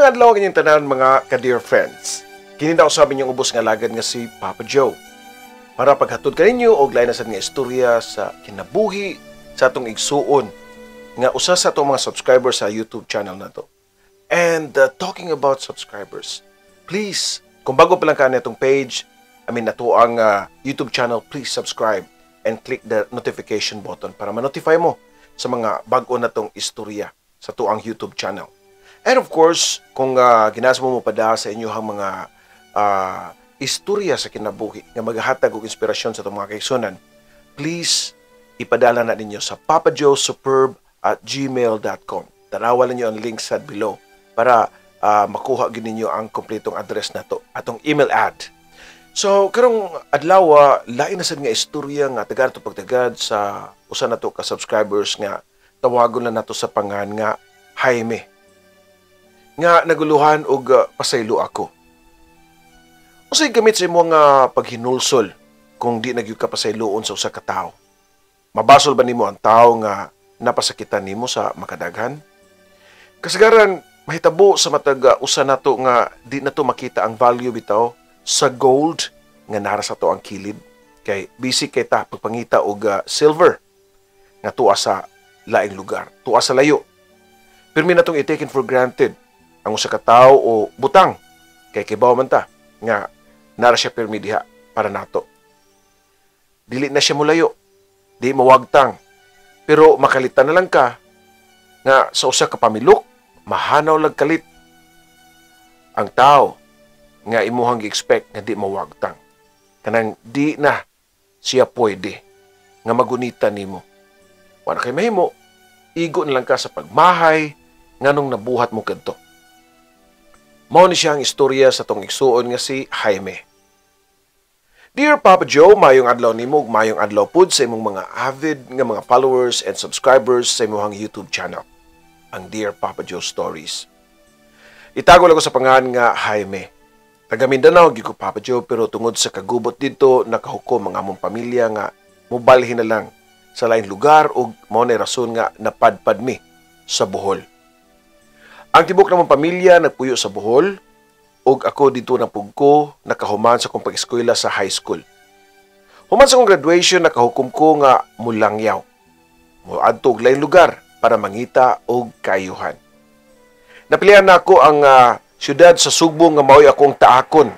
Magandang adlaw ang inyong tanan, mga ka-dear friends. Kini na usab inyong ubos nga alagad nga si Papa Joe, para paghatod kaninyo og lain na sad nga istorya sa kinabuhi sa atong igsuon nga usa sa atong mga subscribers sa YouTube channel nato. And talking about subscribers, please, kung bago pa lang ka na itong page, I mean, nato ang YouTube channel, please subscribe and click the notification button para ma-notify mo sa mga bago na tong istorya sa atuang YouTube channel. And of course, kung ginasmo mo pada sa inyong mga istorya sa kinabuhi nga maghatag og inspirasyon sa atong mga kaigsunan, please ipadala na ninyo sa papajoesuperb@gmail.com. Tanawa ninyo ang link sa below para makuha gyud ninyo ang kompletong address nato, atong email ad. So, karong adlaw, lain na sad nga istorya nga tagad to pagtagad sa usa nato ka subscribers nga tawagon na nato sa pangan nga Jaime. Nga naguluhan og pasaylo ako. Unsay gamit sa imong nga paghinulsol kung di na gyud ka pasayloon sa usa ka tawo? Mabasol ba nimo ang tawo nga napasakitan nimo sa makadaghan? Kasagaran mahitabo sa matag usa nato nga di nato makita ang value bitaw sa gold nga nara sa ato ang kilid kay busy kay ta pagpangita og silver nga tuwa sa laing lugar, tuwa sa layo. Pirmi natong i-taken for granted ang usa ka tawo o butang kay kibaw man ta nga nara siya pirmi diha para nato. Dili na siya mulayo, di mawagtang. Pero makalitan na lang ka nga sa usa ka pamilok mahanaw lag kalit ang tao nga imuhang gi-expect nga di mawagtang. Kanang di na siya pwede nga magunita nimo. Wala kay mahimo, igo na lang ka sa pagmahay nganong nabuhat mo kadto. Mao ni siya ang istorya sa tong igsuon nga si Jaime. Dear Papa Joe, mayong adlaw nimo ug mayong adlaw pud sa imong mga avid nga mga followers and subscribers sa imong YouTube channel, ang Dear Papa Joe Stories. Itago lang ko sa pangan nga Jaime. Taga Mindanao gyud ko, Papa Joe, pero tungod sa kagubot didto nakahukom ang among pamilya nga mobalhin na lang sa laing lugar ug mao na rason nga napadpad mi sa Bohol. Ang tibok namong pamilya nagpuyo sa Bohol ug ako didto na pug ko nakahuman sa akong pag-eskwela sa high school. Human sa akong graduation, nakahukom ko nga mulangyaw, moadto og laing lugar para mangita og kaayuhan. Napilian nako ang syudad sa Sugbo nga mao'y akong taakon.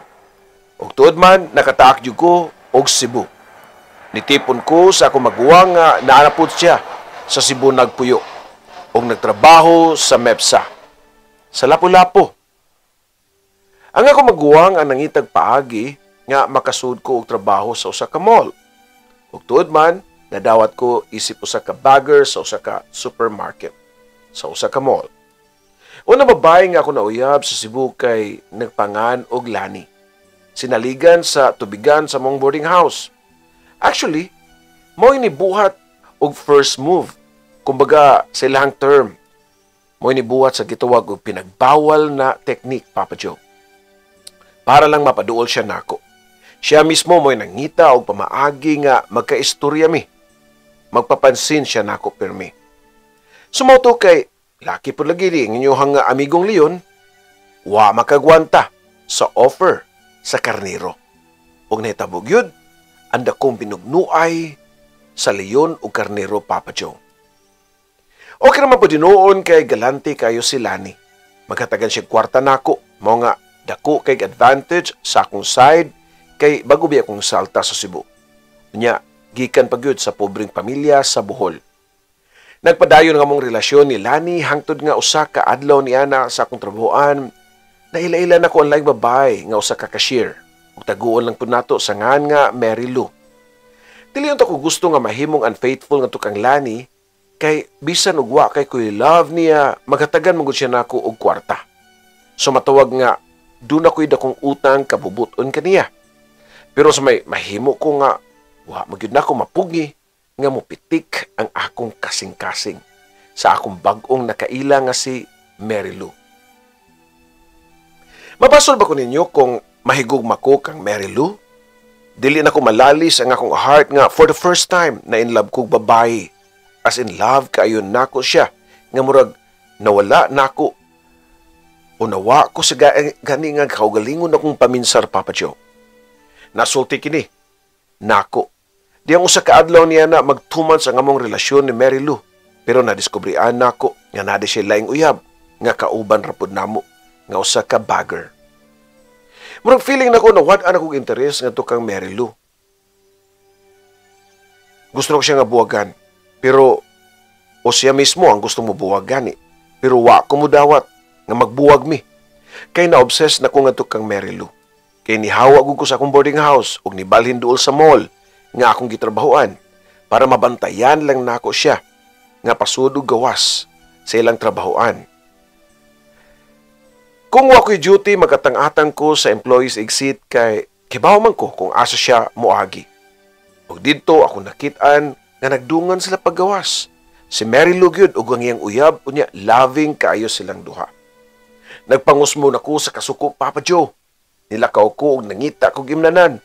Ug tuod man nakataak jud ko og Cebu. Nitipon ko sa akong maguwang nga naa na pud siya sa Cebu nagpuyo ug nagtrabaho sa MEPSA sa Lapu-Lapu. Ang akong maguwang ang nangitag paagi nga makasud ko og trabaho sa usa ka mall. Ug tuod man, nadawat ko isip usa ka bagger sa usa ka supermarket sa usa ka mall. Una babae nga ako nauyab sa Cebu kay nagpangan og Lani. Sinaligan sa tubigan sa mong boarding house. Actually, mao ni buhat og first move. Kumbaga sa ilang term, mao ni buhat sa gitawag og pinagbawal na technique, Papa Joe, para lang mapaduol siya nako. Siya mismo mo'y nangita og pamaagi nga magkaistorya mi. Magpapansin siya nako pirmi. Sumoto kay laki po lagi di ang inyong amigong leon, wa makagwanta sa offer sa karnero. Og nahitabo gyud ang dakong binugnuay sa leon o karnero, Papa Joe. Okay naman po dinuon kay galante kayo si Lani. Maghatagan siya kwarta nako. Mao nga dako kay advantage sa akong side kay bago biya akong salta sa Cebu. Unya, gikan pa gyud sa pobreng pamilya sa Bohol. Nagpadayon nga among relasyon ni Lani hangtod nga usa ka adlaw ni ana sa akong trabahoan, naila-ila nako ang laing babae nga usa ka cashier. Ug taguon lang pud nato sa ngan nga Mary Lou. Dili unta ko gusto nga mahimong unfaithful ngadto kang Lani kay bisan og wa kay ko'y love niya, maghatagan man gud siya nako og kwarta. So matawag nga duna ko'y dakong utang kabubuton kaniya. Pero sa may mahimo ko nga wa magyud nako mapugi nga mopitik ang akong kasing-kasing sa akong bag-ong nakaila nga si Mary Lou. Mabasol ba ko ninyo kung mahigugma ko kang Mary Lou? Dili na ko malalis ang akong heart nga for the first time na in love kog babae. As in love kaayo nako siya nga murag nawala nako. Unawa ko sa gani nga kaugalingon akong paminsar, Papa Joe. Nasulti kini nako. Diyang usa ka adlaw niya na mag 2 months ang among relasyon ni Mary Lou. Pero nadiskubrian nako nga naa siya laing uyab nga kauban ra pud namo nga usa ka bagger. Murag feeling nako na wad-an akong interes ngadto kang Mary Lou. Gusto ko siya nga buwagan. Pero o siya mismo ang gusto mo buwag gani. Pero wa ko mudawat nga magbuwag mi. Kay na-obsess na ko ngadto kang Mary Lou. Kay nihawa gud ko sa akong boarding house ug nibalhin duol sa mall nga akong gitrabahoan para mabantayan lang nako siya nga pasud ug gawas sa ilang trabahoan. Kung wa ko'y duty, magatang-atang ko sa employees exit kay kibaw man ko kung asa siya moagi. Ug didto ako nakit-an nga nagdungan sila paggawas. Si Mary Lou gyud ug ang iyang uyab, unya loving kaayo silang duha. Nagpangusmo na ko sa kasuko, Papa Joe. Nilakaw ko ug nangita kog imnanan.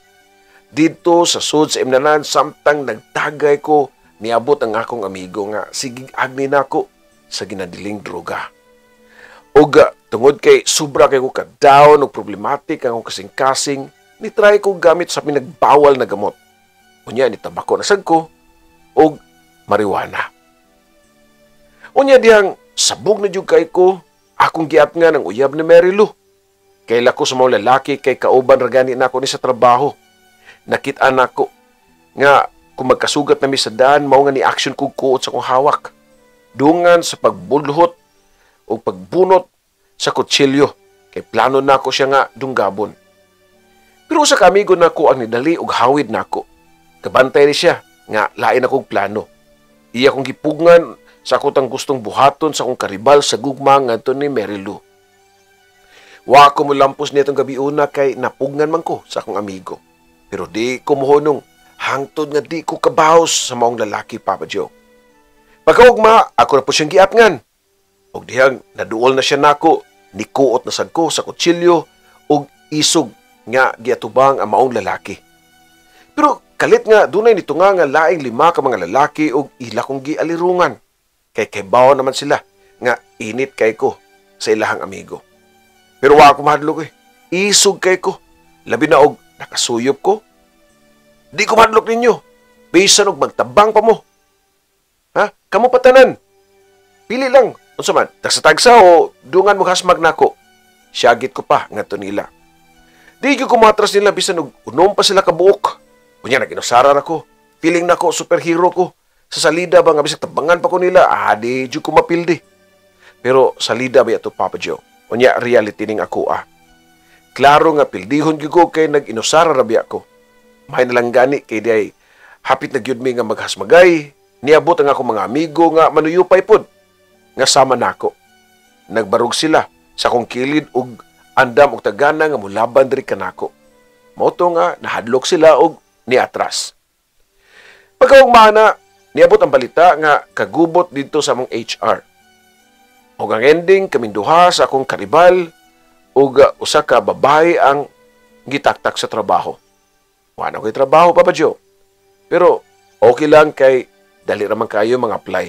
Didto sa sud sa imnanan, samtang nagtagay ko, niabot ang akong amigo nga sigig agni nako sa ginadiling droga. Ug tungod kay sobra kay ko ka-down ug problematic ang akong kasing-kasing, ni-try ko gamit sa pinagbawal na gamot. Unya ni tabako na sad ko og marijuana. Unya dihang sabog na jud kay ko, akong giat nga ng uyab ni Mary Lou. Kaila ko sa mga lalaki kay kauban ra gani nako ni sa trabaho. Nakit-an nako nga kung magkasugat na mi sa daan, mao nga ni action kog kuot sa akong hawak. Dungan sa pagbulhot o pagbunot sa kutsilyo kay plano nako siya nga dunggabon. Pero usa ka amigo nako ang nidali og hawid nako. Kabantay ni siya nga lain akong plano. Iya kong gipugngan sa ako tang gustong buhaton sa akong karibal sa gugma ngadto ni Mary Lou. Wa ko molampos nitong gabi una kay napugnan man ko sa akong amigo. Pero di ko mohunong hangtod nga di ko kabaos sa maong lalaki, Papa Joe. Pagkaugma, ako na po siyang giatngan. Og dihang naduol na siya nako, nikuot na sad ko sa kutsilyo og isog nga giatubang ang maong lalaki. Pero kalit nga dunay nito nga laing lima ka mga lalaki og ila kong gialirungan. Kay kaybaw naman sila nga init kay ko sa ilahang amigo. Pero wa ako mahadlok eh. Isog kay ko. Labi na og nakasuyop ko. Di ko mahadlok ninyo. Bisan og magtabang pa mo. Ha? Kamo patanan. Pili lang. Unsa man, tagsa-tagsa o dungan mo hasmag nako. Syagit ko pa ngadto nila. Di ko kumatras nila bisan og unom pa sila kabuok. Unya nag-inusara ko. Feeling nako superhero ko. Sa salida ba nga bisag tabangan pa ko nila, di jud ko mapildi. Pero salida ba ato, Papa Joe? Unya reality ning ako ah. Klaro nga pildihon gyud ko kay nag-inusara ra biya ko. May nalang gani kay di ay hapit na gyud mi nga maghasmagay. Niabot ang akong mga amigo nga manuyupay pod nga sama nako. Nagbarog sila sa akong kilid og andam og tagana nga molaban diri kanako. Mao to nga nahadlok sila og niatras. Pagkaugma na, niabot ang balita nga kagubot didto sa among HR. Og ang ending, kaming duha sa akong karibal ug usa ka babae ang gitaktak sa trabaho. Wa na ko'y trabaho, Papa Joe. Pero okay lang kay dali ra man kayo mga apply.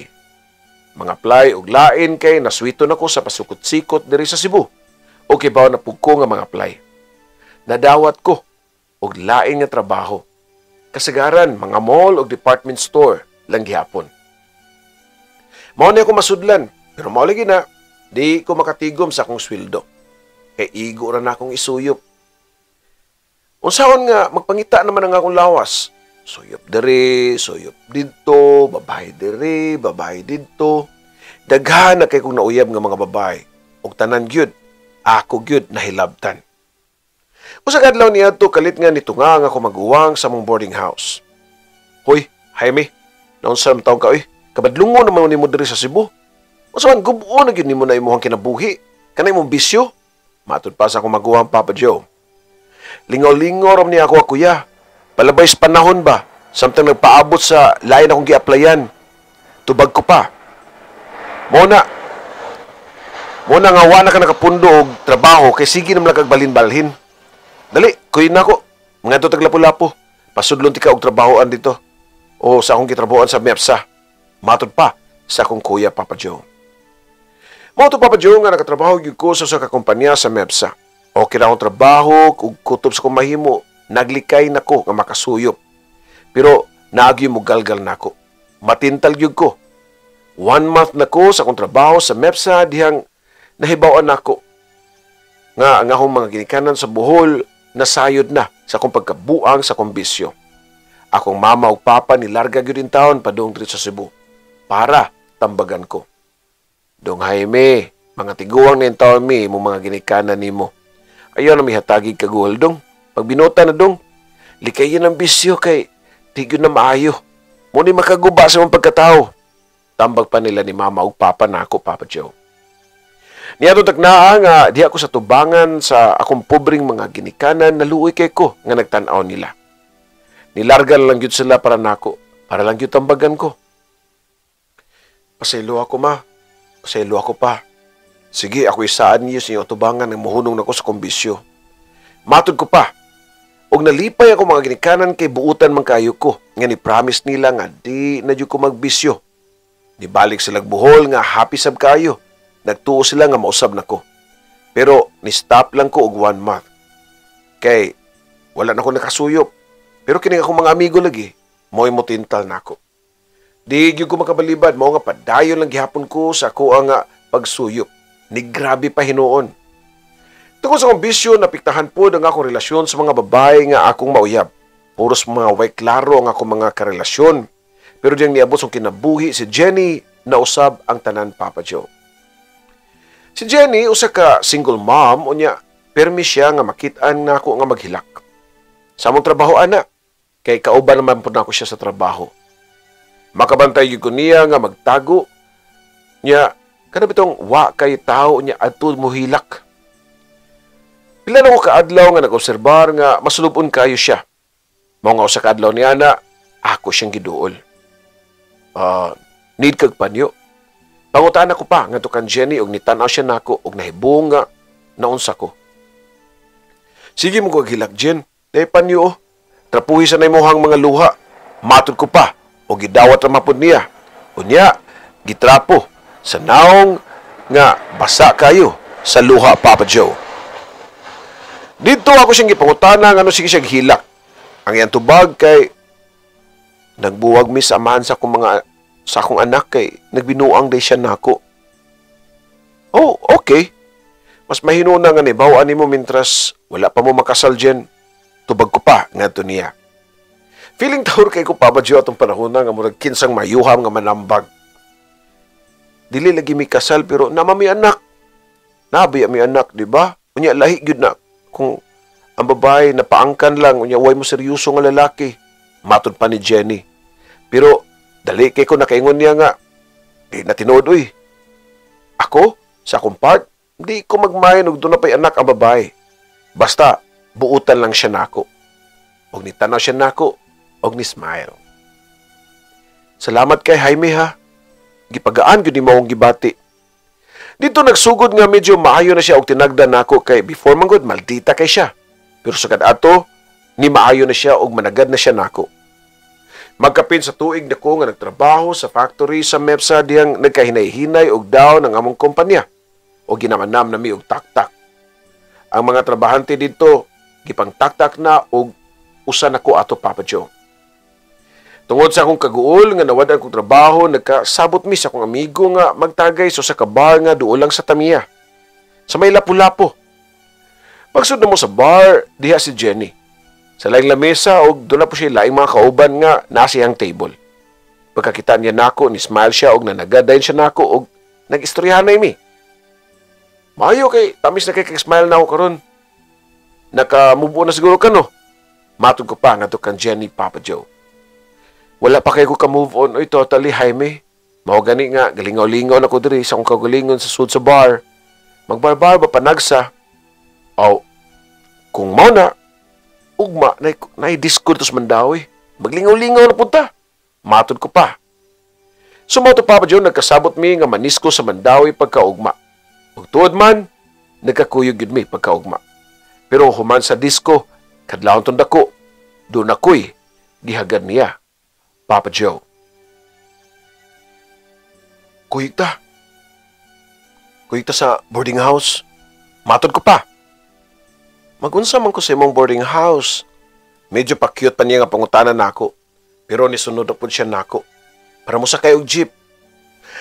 Mga apply og lain kay naswito na ko sa pasukot-sikot diri sa Cebu. Okay ba na pug ko nga mga apply. Nadawat ko og lain nga trabaho. Kasagaran mga mall og department store lang gihapon. Mao ni ako masudlan, pero mao lagi na di ko makatigom sa akong sweldo. Kay igo ra na akong isuyop. Unsaon nga magpangita naman ang akong lawas. Suyop diri, suyop didto, babae diri, babae didto. Daghan na kay kong nauyab nga mga babae. Og tanan gyud, ako gyud nahilabtan. Usa ka adlaw niadto, kalit nga nitunga nga ako maguwang sa among boarding house. "Hoy, Jaime, naunsa man taon ka oy? Kabadlungon naman nimo diri sa Cebu. Unsa man, gubo na gyud nimo na imong kinabuhi? Kanay imong bisyo?" Matud pa sa akong maguwang, Papa Joe. Lingaw-lingaw ram niya ako, kuya. Palabay sa panahon ba? Samtang nagpaabot sa lain akong gi-applyan. Tubag ko pa. Mo na. Mo na nga wa na ka nakapundo og trabaho kay sige naman kag balhin-balhin. Dali, kuy na ko. Mga to taglapo-lapo. Pasudlon ti ka og trabahoan dito. O sa akong gitrabahoan sa MEPSA. Matod pa sa akong kuya, Papa Joe. Mao to, Papa Joe, nga nakatrabaho gyud ko sa usa ka kumpanya sa MEPSA. Okay ra akong trabaho ug kutob sa akong mahimo, naglikay nako nga makasuyop. Pero naagyo mo galgal nako. Matintal gyud ko. 1 month na ko sa akong trabaho sa MEPSA dihang nahibaw-an nako nga ang akong mga ginikanan sa Bohol nasayod na sa akong pagkabuang sa akong bisyo. Akong mama ug papa nilarga gyud intawon padung diri sa Cebu para tambagan ko. Dong Jaime, mga tiguang na intawon mi imong mga ginikanan nimo. Ayaw na mihatagig kaguol dong. Pag binota na dong, likayin ang bisyo kay di gyud na maayo. Mo ni makaguba sa imong pagkatao. Tambag pa nila ni mama ug papa nako, Papa Joe. Niadto taknaa nga diha ko sa tubangan sa akong pobreng mga ginikanan, naluoy kay ko nga nagtan-aw nila. Nilarga lang gyud sila para nako, para lang gyud tambagan ko. Pasaylo ako, ma. Pasaylo ako, pa. Sige, ako isaan niyo sa inyong tubangan ng muhunong nako sa kumbisyo. Matod ko pa. Og nalipay ako mga ginikanan kay buutan man kayo ko nga ni promise nila nga di na jud ko magbisyo. Nibalik sila Bohol nga happy sab kayo. Nagtuo sila nga mausab nako. Pero ni-stop lang ko og 1 month. Kay wala na ko nakasuyop. Pero kini akong mga amigo lagi, mo'y motintal nako. Di gyud ko makabalibad, mao nga padayon lang gihapon ko sa akoa nga pagsuyop. Ni grabe pa hinuon. Tungod sa akong bisyo, napiktahan pod ang akong relasyon sa mga babae nga akong mauyab. Puros mga way klaro ang akong mga karelasyon. Pero diyang niabot sa kinabuhi si Jenny, nausab ang tanan, Papa Joe. Si Jenny, usa ka single mom, unya, permi siya nga makit-an nako nga maghilak. Sa among trabaho, ana, kay kauban naman po nako siya sa trabaho. Makabantay gyud ko niya nga magtago niya, kana bitong wa kay tao niya adto mohilak. Pila na ko kaadlaw nga nag-obserbar nga masulubon kayo siya. Mao nga usa ka adlaw niya na ako siyang giduol. Need kag panyo. Pangutan ako pa ngadto kan Jenny og nitan-aw siya nako og nahibong nga naunsa ko. Sige mo kog hilak, Jen. Dahil panyo oh. Trapuhi sa naimuhang mga luha. Matod ko pa og gidawat ra mapud niya. Unya gitrapo sa naong nga basa kayo sa luha, Papa Joe. Dito ako siyang gipangutana nga ano sige siya gihilak. Ang iyang tubag kay nagbuwag mi sa amahan sa akong mga sa akong anak kay nagbinuang day siya nako. Oh, okay. Mas mahinuna nga ni bawaan nimo mintras wala pa mo makasal, Jen. Tubag ko pa ngadto niya. Feeling tahur kay ko, Papa Joe, atong panahon na nga murag kinsang mayuham nga manambag. Dili lagi mi kasal pero nama mi anak. Nabi mi anak, di ba? Unya lahi gyud na kung ang babae napaangkan lang unya way mo seryoso nga lalaki. Matod pa ni Jenny. Pero dali kay ko nakaingon niya nga di na tinuod oy. Ako sa akong part di ko magmayon og doon na pa'y anak ang babae. Basta buutan lang siya nako. Og nitanaw siya nako og ni smile. Salamat kay Jaime ha. Gipagaan gyud nimo akong gibati. Dito nagsugod nga medyo maayo na siya og tinagda nako kay before man gud maldita kay siya. Pero sa kadato ni maayo na siya og managad na siya nako. Magkapin sa tuig nako nga nagtrabaho sa factory sa MEPSA diyang nagkahinay-hinay og down ang among kumpanya o ginamanam nami og taktak. Ang mga trabahante didto gipangtaktak na og usa nako ato, Papa Joe. Tungod sa akong kaguol nga nawad-an kong trabaho, nagkasabot mi sa akong amigo nga magtagay so sa bar nga duol lang sa Tamiya. Sa may Lapu-Lapu. Pagsud na mo sa bar, diha si Jenny. Sa laing lamesa og doon na po siya laing mga kauban nga nasa iyang table. Pagkakita niya nako, ni smile siya og nanagad dayon siya nako og nag-istoryahan na mi. Maayo kay tamis na kay kay smile na ako karon. Naka-move on na siguro ka no. Matod ko pa ngadto kan Jenny, Papa Joe. Wala pa kay ko ka-move on oy totally, Jaime. Mao gani nga galingaw-lingaw na ko diri sa akong kaugalingon sa sud sa bar. Magbarbar ba panagsa? Aw, kung mao na ugma na nay disco tos Mandaue. Maglingaw-lingaw na punta. Matod ko pa. Sumoto, Papa Joe, nagkasabot mi nga manisko sa Mandaue pagkaugma. Ug tuod man, nagkakuyog gyud mi pagkaugma. Pero human sa disco, kadlawon tong dako, doon ako'y gihagad niya, Papa Joe. Kuyog ta. Kuyog ta sa boarding house. Matod ko pa. Magunsa man ko sa imong boarding house? Medyo pa-cute pa niya nga pangutana nako. Pero nisunod na pud siya nako para mosakay og jeep.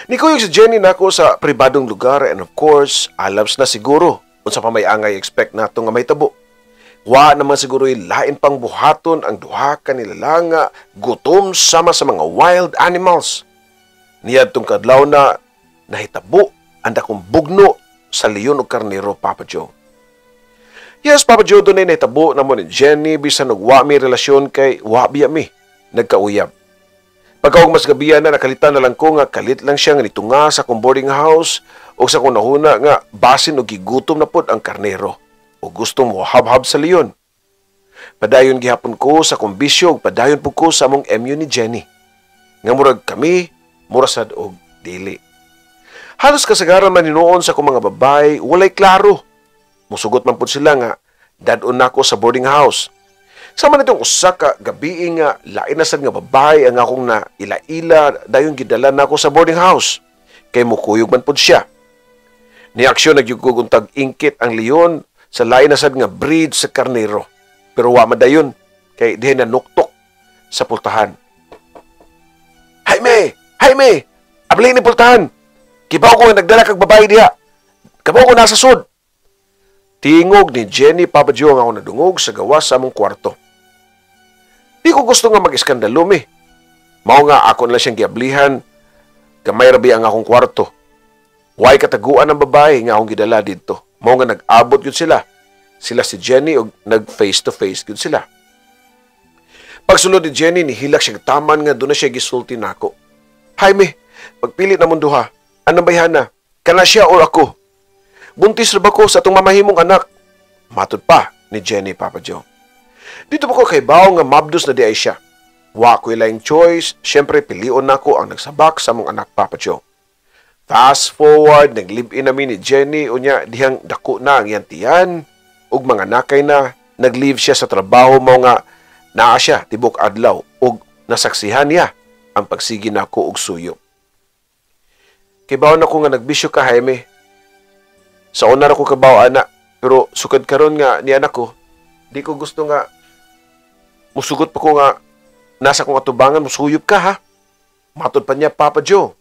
Nikuyog si Jenny nako sa pribadong lugar and of course, alabs na siguro unsa pa may angay expect nato nga mahitabo. Wa naman siguro lain pang buhaton ang duha ka nilalang nga gutom sama sa mga wild animals. Niadtong kadlaw na nahitabo ang dakong bugno sa leon ug karnero, Papa Joe. Yes, Papa Joe, dunay nahitabo namo ni Jenny bisan og wa mi relasyon kay wa biya mi nagkauyab. Pagkaog mas gabiya na, nakalitan na lang ko nga kalit lang siya nga nitunga sa akong boarding house o sa akong nahuna nga basin og gigutom na pod ang karnero o gustong mo habhab sa leon. Padayon gihapon ko sa akong bisyo ug padayon pud ko sa among MU ni Jenny. Nga murag kami, mura sad og dili. Halos kasagaran man hinuon sa akong mga babay, walay klaro. Musugot man pud sila nga dad-on nako sa boarding house. Sama nitong usa ka gabi nga lain na sad nga babae ang akong na ila-ila, dayon gidala nako sa boarding house. Kay mukuyog man pud siya. Niaksyon nagyugog untag ingkit ang leon sa lain na sad nga breed sa karnero. Pero wa madayon kay dihay na nuktok sa pultahan. "Jaime! Jaime! Abli ni pultahan! Kibaw ko nga nagdala kag babae diha. Kabaw ko nasa sud." Tingog ni Jenny, Papa Joe, ang ako nadungog sa gawas sa among kwarto. Di ko gusto nga mag-iskandalo mi. Mao nga ako na lang siyang giablihan. Gamay rabi ang akong kwarto. Way kataguan ng babae nga akong gidala didto. Mao nga nag-abot gyud sila. Sila si Jenny og nag face to face gyud sila. Pagsulod ni Jenny, nihilak siya taman nga doon na siya gisulti nako. "Jaime, pagpili na mong duha, anong bayhana? Kana siya or ako? Buntis ra ba ko sa atong mamahimong anak?" Matod pa ni Jenny, Papa Joe. Didto pa ko kahibaw nga mabdos na diay siya. Wa ko'y laing choice, syempre pilion nako ang nagsabak sa among anak, Papa Joe. Fast forward, nag-live-in nami ni Jenny, unya dihang dako na ang iyang tiyan, ug mga nakay na, nag-leave siya sa trabaho, mao nga naa siya tibok adlaw ug nasaksihan niya ang pagsigi nako og suyo. "Kibaw na ko nga nagbisyo ka, Jaime. Sa una ra ko kabaw ana, pero sukad karon nga ni anak ko, di ko gusto nga musugot pa ko nga nasa kong atubangan musuyop ka, ha." Matod pa niya, Papa Joe.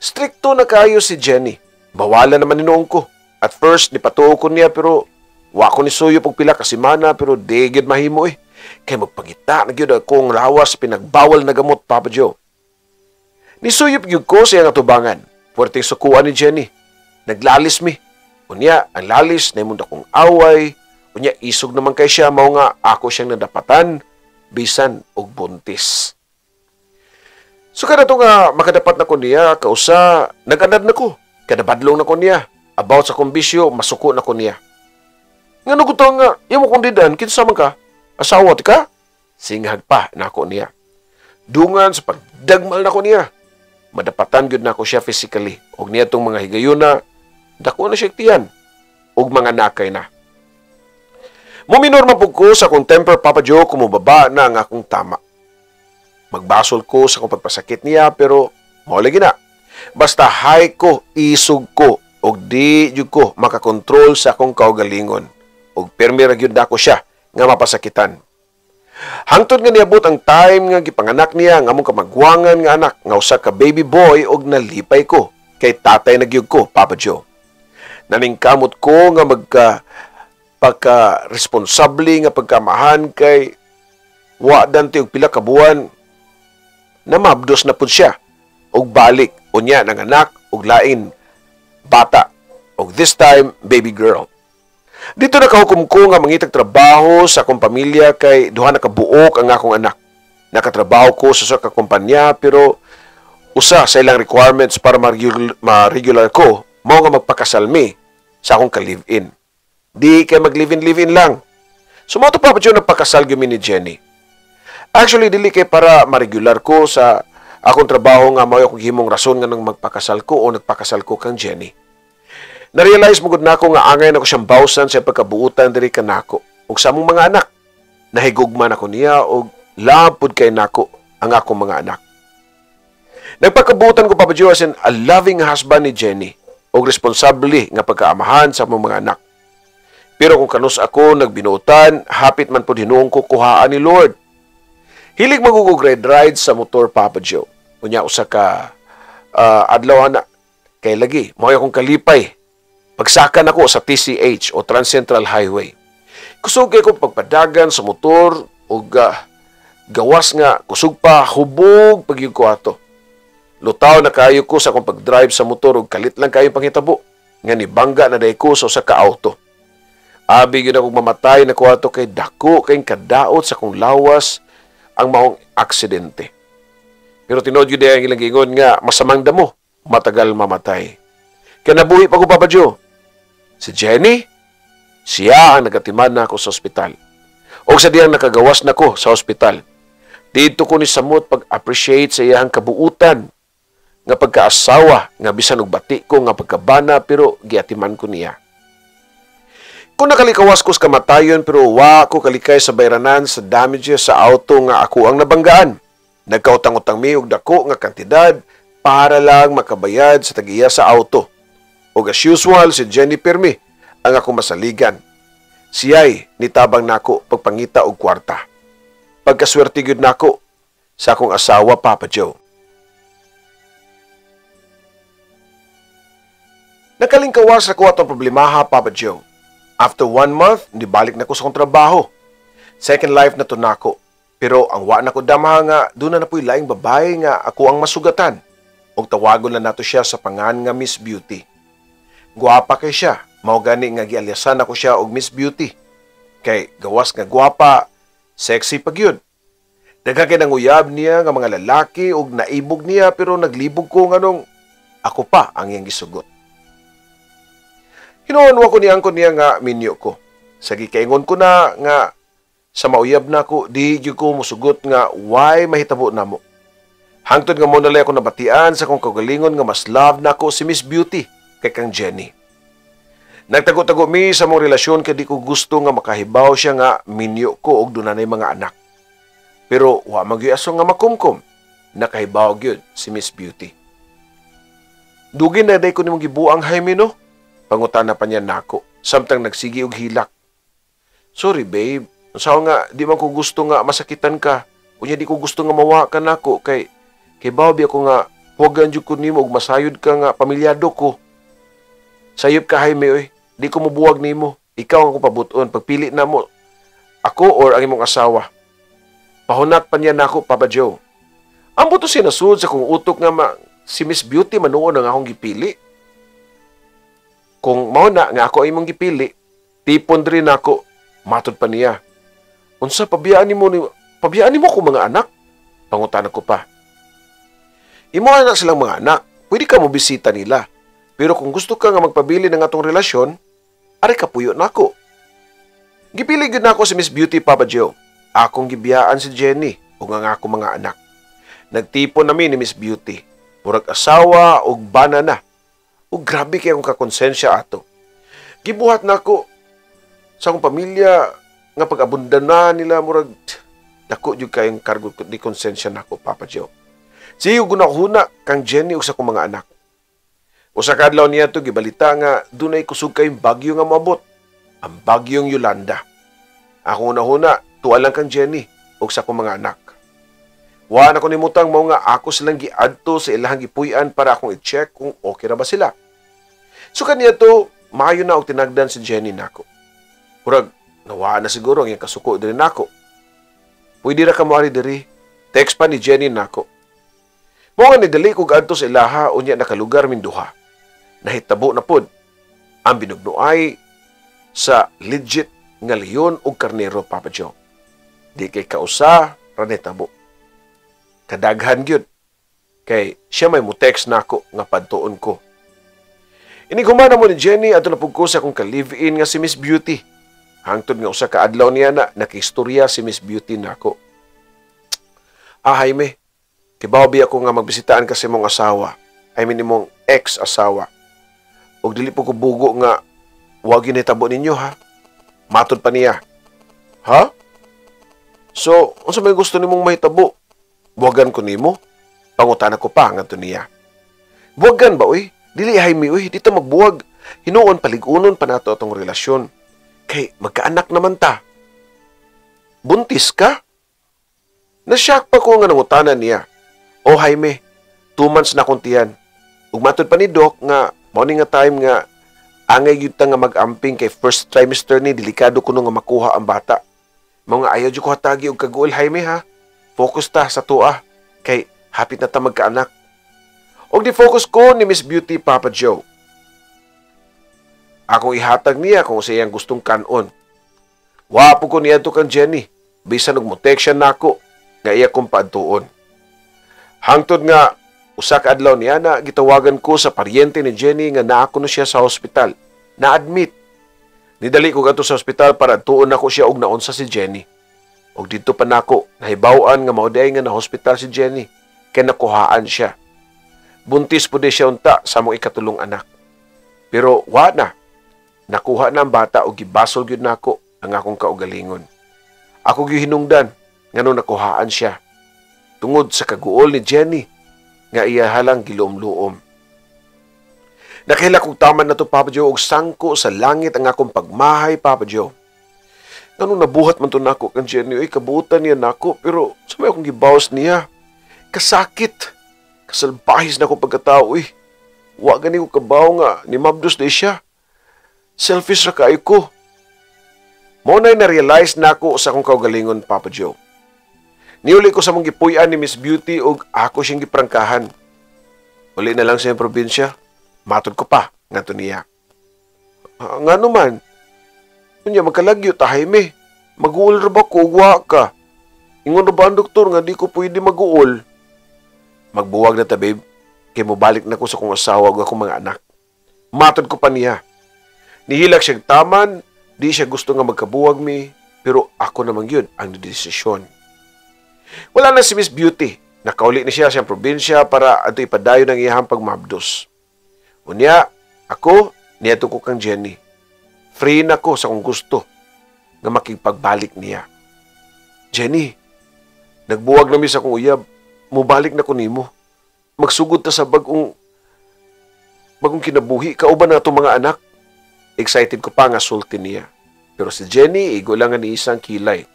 Strikto na kayo si Jenny. Bawalan naman ni ko. At first, nipatuo ko niya pero wa ko ni suyop og pila ka semana, pero di gyud mahimo eh. Kay magpangita na gyud akong lawas pinagbawal na gamot, Papa Joe. Nisuyop gyud ko sa iyang atubangan. Puwerteng sukuan ni Jenny. Naglalis mi. Unya, ang lalis, nahimong akong away. Unya, isog naman kay siya, mao nga ako siyang nadapatan, bisan og buntis. So kada to nga makadapat na ko niya, kausa, nag-anad na ko. Kada badlong na ko niya. About sa kong bisyo, masuko na ko niya. "Nga no gusto nga, imo kong didan, kinsa man ka? Asawa ti ka?" Singhag pa nako niya. Dungan sa pagdagmal nako niya, madapatan gyud nako siya physically. Og niya tong mga higayuna, dako na siya tiyan. Og mga nakay na. Muminor man pud ko sa akong temper, Papa Joe, kumubaba na ang akong tama. Magbasol ko sa akong pagpasakit niya pero mao lagi na. Basta high ko, isog ko, og di jud ko makakontrol sa akong kaugalingon. Og permi ra gyud nako siya nga mapasakitan. Hangtod nga niabot ang time nga gipanganak niya ang among kamagwangan nga anak nga usa ka baby boy og nalipay ko kay tatay na gyud ko, Papa Joe. Naningkamot ko nga magka pagka responsable nga pagkamahan kay wa dante og pila ka buwan na mabdos na pud siya og balik, unya nanganak og lain bata og this time baby girl. Didto nakahukom ko nga mangitag trabaho sa akong pamilya kay duha na kabuok ang akong anak. Nakatrabaho ko sa usa ka kumpanya pero usa sa ilang requirements para ma-regular ko mao nga magpakasal mi sa akong ka-live-in. Di kay mag-live-in live-in lang. So mao to, Papa Joe, nagpakasal gyud mi ni Jenny. Actually, dili kay para ma-regular ko sa akong trabaho nga mao akong gihimong rason nga nang magpakasal ko o nagpakasal ko kang Jenny. Na-realize mo gud nako nga angay nako siyang bawsan sa pagkabuutan diri kanako ug sa among mga anak. Nahigugma nako niya ug love pud kay nako ang akong mga anak. Nagpakabuutan ko, Papa Joe, as in a loving husband ni Jenny. og responsable nga pagkaamahan sa among mga anak. Pero kung kanus ako nagbinuotan, hapit man pud hinuon ko kuhaan ni Lord. Hilig magugog ride sa motor, Papa Joe. Unya usa ka adlaw na kay lagi mao akong kalipay. Pagsakan ako sa TCH o Trans Central Highway. Kusog kay ko pagpadagan sa motor ug gawas nga kusog pa, hubog pagyud ko ato. Lutaw na kayo ko sa akong pag-drive sa motor ug kalit lang kayo panghitabo nga nibangga na day ko sa usa ka auto. Abi gyud akong mamatay na ko ato kay dako kay kadaot sa akong lawas ang maong aksidente. Pero tinuod gyud ang ilang giingon nga masamang damo, matagal mamatay. Kaya nabuhi pa ko, Papa Joe. Si Jenny, siya ang nagatiman na ako sa ospital. O sa diyang nakagawas na ko sa ospital. Dito ko ni samot pag-appreciate sa iyang kabuutan nga pagkaasawa nga bisan og bati ko nga pagkabana pero giatiman ko niya. Kung nakalikawas ko sa kamatayon pero wa ko kalikay sa bayranan sa damages sa auto nga ako ang nabanggaan. Nagkautang-utang mi og dako nga kantidad para lang makabayad sa tag-iya sa auto. Og as usual, si Jenny pirmi ang ako masaligan. Siya'y nitabang nako pagpangita og kwarta. Pagkaswerte gyud nako sa akong asawa, Papa Joe. Nakalingkawas na ko atong problemaha, Papa Joe. After 1 month, nibalik na ko sa akong trabaho. Second life na to nako. Pero ang wa na ko damaha nga, doon na po'y laing babae nga ako ang masugatan. Og tawagon na nato siya sa pangan nga Miss Beauty. Guwapa kay siya. Mao gani nga gialyasan ako siya og Miss Beauty. Kay gawas nga guwapa, sexy pa gyud. Daghan kay nanguyab niya nga mga lalaki og naibog niya pero naglibog ko nganong ako pa ang iyang gisugot. Hinuon wa ko niyang ko niya nga minyo ko. Sa gikaingon ko na nga sa mauyab na ko, di gyud ko musugot nga why mahitabo namo. Hangtod nga mo nalay ako nabatian sa akong kaugalingon nga mas love nako si Miss Beauty kay kang Jenny. Nagtago-tago mi sa mong relasyon kay di ko gusto nga makahibaw siya nga minyo ko og dunay mga anak. Pero wa man gyud aso nga makumkum, nakahibaw gyud si Miss Beauty. Dugin na day ko nimong gibuang, Jaime, no? Pangutana pa niya nako samtang nagsigi og hilak. Sorry babe, unsa nga di man ko gusto nga masakitan ka. Unya di ko gusto nga mawa ka nako kay baw bi ako nga huwagan jud ko nimo og masayod ka nga pamilyado ko. Sayop ka, Jaime, oy. Di ko mobuwag nimo. Ikaw ang akong pabuton. Pagpili na mo ako or ang imong asawa. Pahunat pa niya nako, Papa Joe. Ang buto sinasud sa kong utok nga si Miss Beauty manuon ang akong gipili. Kung mao na nga ako ang imong gipili, tipon diri nako, matod pa niya. Unsa pabiyaan nimo ko mga anak? Pangutana ko pa. Imo na silang mga anak, pwede ka mo bisita nila. Pero kung gusto ka nga magpabili ng atong relasyon, ari kapuyo nako. Gipili gyud nako si Miss Beauty, Papa Joe. Akong gibiyaan si Jenny ug ang akong mga anak. Nagtipon nami ni Miss Beauty. Murag asawa ug bana na. Ug grabe kay akong kakonsensya ato. Gibuhat nako sa akong pamilya nga pag-abundan na nila murag dako jud kayong kargo di konsensya nako, Papa Joe. Siyo gunahuna kang Jenny ug sa akong mga anak. Usa ka adlaw niya to gibalita nga dunay kusog kayong bagyo nga moabot, ang bagyong Yolanda. Akong unahuna tuwa lang kang Jenny ug sa akong mga anak. Wa na ko nimutang mao nga ako silang giadto sa ilahang gipuy-an para akong i-check kung okay ra ba sila. So kaniya to maayo na og tinagdan si Jenny nako. Murag nawa na siguro ang iyang kasuko diri nako. Pwede ra ka moari diri. Text pa ni Jenny nako. Mao nga nidali kog adto sa ilaha unya nakalugar minduha. Nahitabo na pod ang binugnuay sa legit nga leon ug karnero, Papa Joe. Di kay kausa ra nahitabo. Kadaghan gyud kay siya may mo-text nako nga padtuon ko. Inighuman mo ni Jenny adto na pud ko sa akong ka-live-in nga si Miss Beauty. Hangtod nga usa ka adlaw niya na nakistorya si Miss Beauty nako. Ah, Jaime, kibaw bi ako nga magbisitaan ka sa imong asawa. I mean imong ex-asawa. Og dili po ko bugo nga wag yun itabo ninyo, ha. Matod pa niya. Ha? So, unsa may gusto nimong mahitabo? Buwagan ko nimo? Pangutana ko pa ngadto niya. Buwagan ba, uy? Dili, Jaime, uy, dito magbuwag. Hinuon paligunon pa nato atong relasyon. Kay magkaanak naman ta. Buntis ka? Nashock pa ko nga nangutana niya. Oh, Jaime, 2 months na akong tiyan. Ug matod pa ni Doc nga mao ni nga time nga angay gyud ta nga mag-amping kay first trimester ni, delikado kuno nga makuha ang bata. Mao nga ayaw jud ko hatagi og kaguol, Jaime, ha. Focus ta sa tua kay hapit na ta magkaanak. Og di focus ko ni Miss Beauty, Papa Joe. Akong ihatag niya kung sa iyang gustong kanon. Wa po ko niadto kang Jenny. Bisan og mo-text siya nako nga iya kong paadtuon. Hangtod nga usa ka adlaw niya na gitawagan ko sa paryente ni Jenny nga naa kuno siya sa hospital. Na-admit. Nidali ko gadto sa hospital para adtuon nako siya og naunsa si Jenny. Og didto pa nako nahibaw-an nga mao diay nga na hospital si Jenny kay nakuhaan siya. Buntis po di siya unta sa among ikatulong anak. Pero wa na. Nakuha na ang bata og gibasol gyud nako ang akong kaugalingon. Ako gyud hinungdan ngano nakuhaan siya. Tungod sa kaguol ni Jenny nga iya halang giluom-luom. Nakahilak kog taman na to, Papa Joe, og sangko sa langit ang akong pagmahay, Papa Joe. Ngano nabuhat man to nako kang Jenny, ay kabutan niya nako, pero sa may akong gibawas niya. Kasakit. Kasalbahis na ko pagkatao, eh. Wa gani ko kabaw nga ni mabdos di siya. Selfish ra kaayo ko. Mao na'y na-realize nako sa akong kaugalingon, Papa Joe. Niuli ko sa mong gipuy-an ni Miss Beauty ug ako siyang giprangkahan. Uli na lang sa iyang probinsya. Matod ko pa ngadto niya. Ah, ngano man? Unya magkalagyo ta, Jaime. Mag-uol ra ba ko ug wa ka? Ingon ra ba ang doktor nga di ko pwede mag-uol? Magbuwag na ta, babe. Kay mobalik na ko sa akong asawa ug akong mga anak. Matod ko pa niya. Nihilak siyang taman, di siya gusto nga magkabuwag mi, pero ako naman yun ang desisyon. Wala na si Miss Beauty. Nakauli ni siya sa probinsya para ato ipadayon ang iyahang pagmabdos. Unya, ako, niadto ko kang Jenny. Free na ko sa kung gusto nga makipagbalik niya. Jenny, nagbuwag na mi sa akong uyab. Mubalik na ko nimo. Magsugod ta sa bagong bagong kinabuhi. Kauban na atong mga anak. Excited ko pa nga sulti niya. Pero si Jenny, igo lang nga ni isang kilay.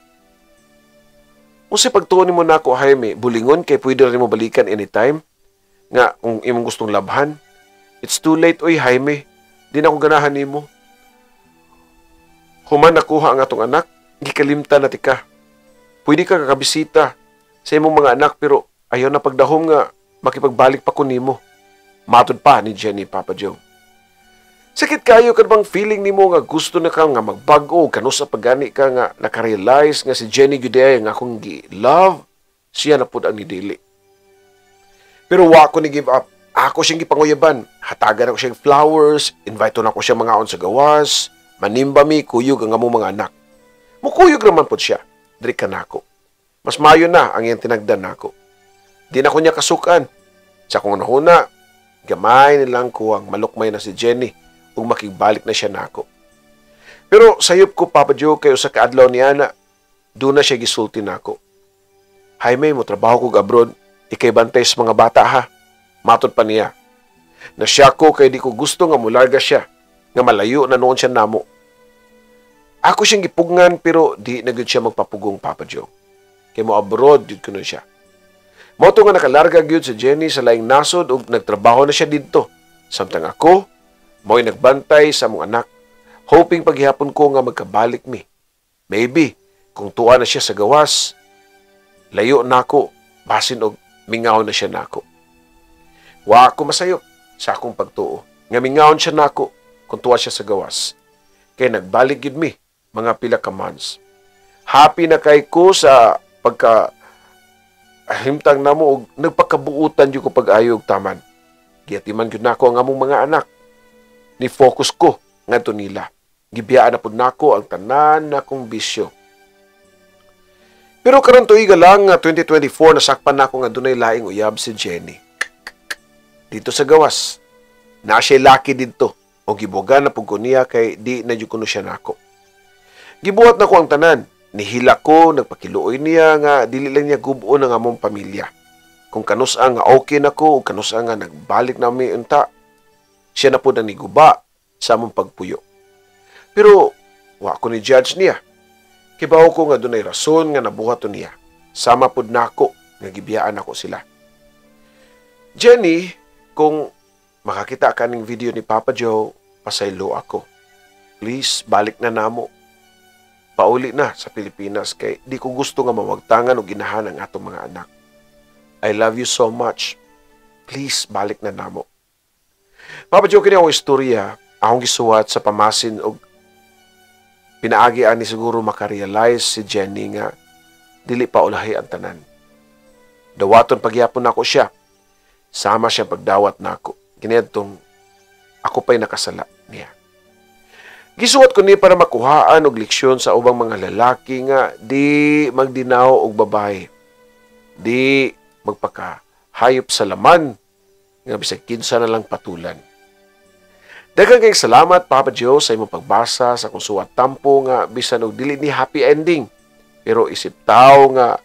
Unsay pagtuon nimo nako, Jaime, bulingon kay pwede rin mo balikan anytime nga kung imong gustong labhan. It's too late, oy, Jaime. Di na ako ganahan nimo. Human nakuha ang atong anak, gikalimtan na tika. Pwede ka kakabisita sa imong mga anak pero ayaw na pagdahom nga makipagbalik pa ko nimo. Matod pa ni Jenny, Papa Joe. Sakit kayo kan bang feeling nimo nga gusto na ka nga magbag-o kanusa pagani ka nga nakarealize nga si Jenny gyud nga akong gi-love, siya na pud ang nidili. Pero wa ko ni give up. Ako siyang gipanguyaban. Hatagan ako siyang flowers, invite na ako siya mangaon sa gawas, manimba mi, kuyog ang among mga anak. Mukuyog raman pod siya. Diri ka nako. Mas mayo na ang iyang tinagdan nako. Di na ko niya kasukan. Sa akong nahuna, gamay nilang ko ang malukmay na si Jenny ug makigbalik na siya nako. Pero sayop ko, Papa Joe, kay usa ka adlaw niya na doon na siya gisulti nako. Jaime, mo trabaho kog abroad, ikay bantay sa mga bata ha. Matod pa niya. Na siya ko kay di ko gusto nga mularga siya, nga malayo na noon siya namo. Ako siyang gipugngan pero di na gyud siya magpapugong, Papa Joe. Kay mo abroad gyud kuno siya. Mao to nga nakalarga gyud si Jenny sa laing nasod ug nagtrabaho na siya didto. Samtang ako, mao'y nagbantay sa among anak, hoping paghihapon ko nga magkabalik mi. Maybe, kung tuwa na siya sa gawas, layo nako, basin og mingaw na siya nako. Wa ako masayop sa akong pagtuo nga mingawon siya nako kung tuwa siya sa gawas. Kay nagbalik gyud mi mga pila ka months. Happy na kay ko sa pagka himtang namo og nagpakabuutan jud ko pag-ayo og taman. Giatiman gyud nako ang among mga anak. Ni focus ko ngadto nila. Gibiyaan na pud nako ang tanan nakong bisyo. Pero karon tuiga lang nga 2024, nasakpan nako nga dunay laing uyab si Jenny. Dito sa gawas. Na siya laki didto o gibuwagan na pud ko niya kay di na jud kuno siya nako. Gibuhat na ko ang tanan. Nihila ko, nagpakiluoy niya nga dili lang niya gubuon ang among pamilya. Kung kanusa nga okay na ko o kanusa nga nagbalik na mi unta, Siya na pud ang niguba sa among pagpuyo. Pero wa ko ni judge niya. Kibaw ko nga dunay rason nga nabuhat niya. Sama pud nako nga gibiyaan ako sila. Jenny, kung makakita ka ning video ni Papa Joe, pasaylo ako. Please, balik na namo. Pauli na sa Pilipinas kay di ko gusto nga mawagtangan og ginahan ang atong mga anak. I love you so much. Please, balik na namo. Papa Joe, kini akong istorya, akong gisuwat sa pamasin og pinaagi ani siguro makarealize si Jenny nga dili pa ulahi ang tanan. Dawaton pagyapon nako siya. Sama siya pagdawat nako. Kiniadtong ako pa'y nakasala niya. Gisuwat ko ni para makuhaan og leksyon sa ubang mga lalaki nga di magdinaw og babae. Di magpakahayop sa laman nga bisag kinsa na lang patulan. Daghang kayong salamat, Papa Joe, sa imong pagbasa sa akong suwat tampo nga bisan og dili ni happy ending. Pero isip tao nga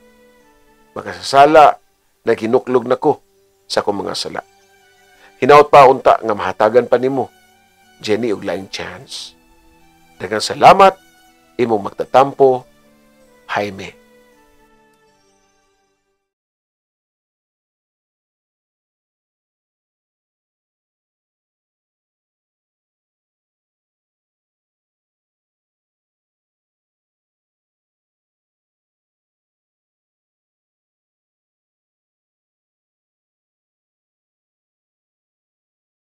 makasasala, naghinuklog na ko sa akong mga sala. Hinaot pa unta nga mahatagan pa nimo, Jenny, og laing chance. Daghang salamat, imong magtatampo, Jaime.